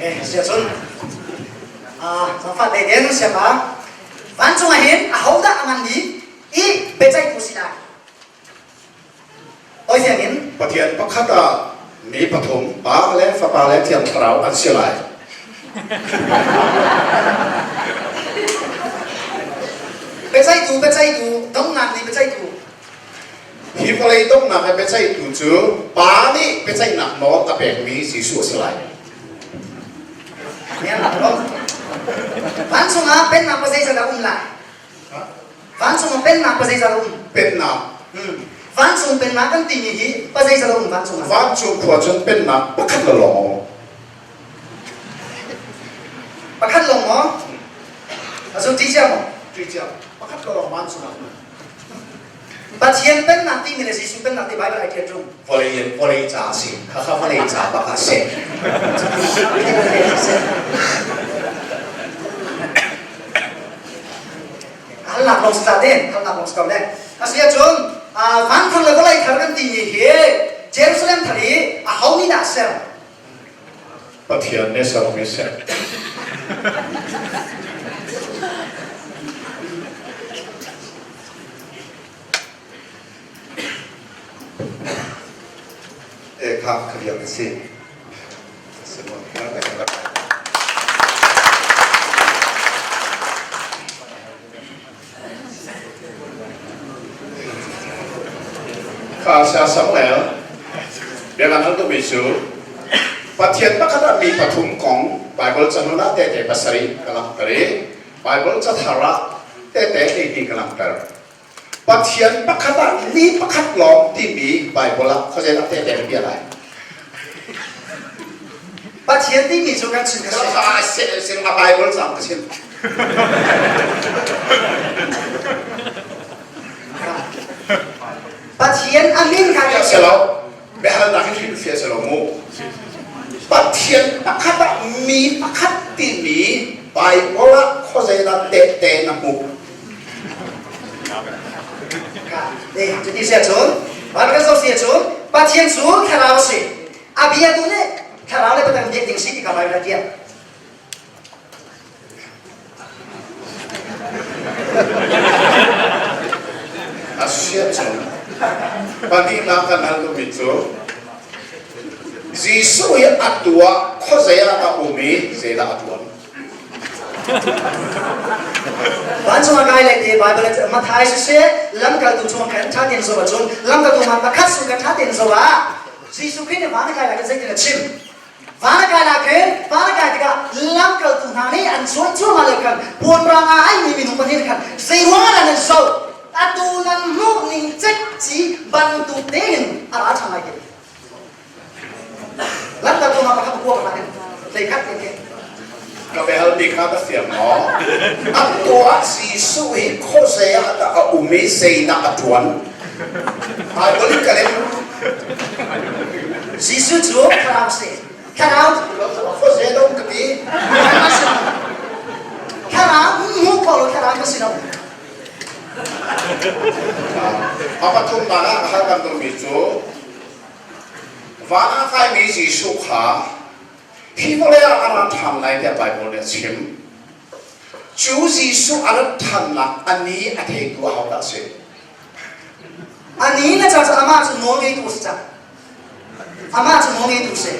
Eh, sia cun zaangfah tein siapa vancung ah hin ahodah a ngan bik i biaceihtu si lai? Oi sianginn. Pathian pakhat ah mi pathum Pa le Fapa le Thiang Thlarau an si lai. Biaceihtu, biaceihtu, donghnak nih biaceihtu. Hi vawlei donghnak i biaceihtu cu Pa nih biaceihnak nawl a pekmi Jesuh a si lai. Vancung ah pennak pa zeizat a um lai? Vancung ah pennak pa zeizat a um? Pennak. Vancung pennak kan timi hi pa zeizat a um vancung ah? Vancung khua cun pennak pakhat la lawng a um. Pakhat lawng maw? Azu ti cia maw? Ti cia. Pakhat la lawng vancung ah. Pathian pennak timi le Jesuh pennak ti Bible ai ṭial ṭung. Vawlei vawlei ca a si. Khakha vawlei ca bak a si. Halnak lawng si ta den, halnak lawng si ko ne. Asi ahcun van thar le vawlei thar kan timi hi Jerusalem thar hi a ho nih dah ser? Pathian nih sermi si. E kha ka biak a si. Kha sia Samuel bia kan hal tukmi cu Pathian pakhat ah mi pathum kong Bible cahlun ah tehte pasarih ka langhter i Bible cathar ah tehte hleihnih ka langhter. Pathian pakhat ah mi pakhat lawng timi Bible ah khuazei ah tehte na bia lai. Pathian timi cu kan chim ka si. A Bible cang ka chim. Pathian a min kha ka si lo. Biahalnak hi hrilh fia si lo mu. Pathian pakhat ah mi pakhat timi Bible ah khuazei dah tehte na hmuh? Cuti si ahcun, van kan zoh si ahcun, Pathian cu thlarau a si. A bia tu nih thlarau le patang biak ding si ti kha Bible a tial. A si ahcun, pahnihnak kan hal duhmi cu, Jesuh hi a tuah khuazei ah dah um i zeidah a tuan? Vancung ah kai lai ti Bible Matthai siseh lamkaltu chung kan ṭha tein zoh ahcun lamkaltu hmaan pakhat chung kan ṭha tein zoh ah Jesuh Khrih nih van a kai lai kan zeitin a chim van a kai lai khin van a kai tikah lamkaltu hna nih an zuan cuahmah lio khan puanrang ah ai mi minung pahnih khan zei ruangah dah nan zoh atu nan hmuh ning cekci bantuk tein a ra ṭhan lai ti Lamkaltu hna pakhat kuak hna hin hleikhat te khi. Ka biahalmi kha ka fiang maw? A tuah Jesuh hi khuazei ah dah a um i zeidah a ṭuan? Bible in ka leh. Jesuh cu thlarau si. Thlarau khuazei dah um ka ti? Thlarau hmuh khawh lo thlarau ka si lo. A pathumnak ah hal kan duhmi cu Van ah kaimi Jesuh kha hi vawlei ah a ra ṭhan lai tiah Baibal nih a chim. Cu Jesuh a rat ṭhannak a ni a theitu ahodah a si? A ni na ca cu amah cu nawl ngeitu a si cang. Amah cu nawl ngeitu a si.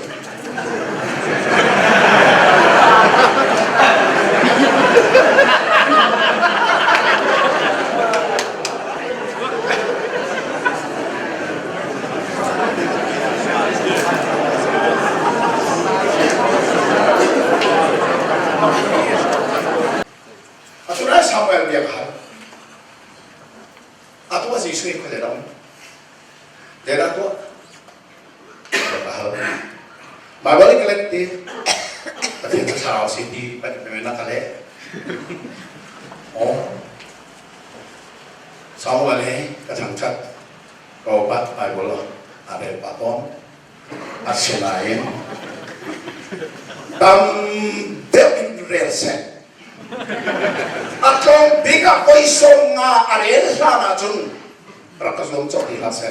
Atu rai Samuel bia ka hal. Atu a Jesuh hi khuazei dah um? Zeidah tuah? Bia ka hal. Bible in ka let ti. Pathian thlarau si ti Pathian na ka leh. Oh. Samuel hi ka thangṭhat ka upat Bible a rel pah tawn. Asinain tam deuh in rel seh. A tlawm bik ah voi sawm nga a rel hlan ahcun rak ka zuam cawk ti hlah seh.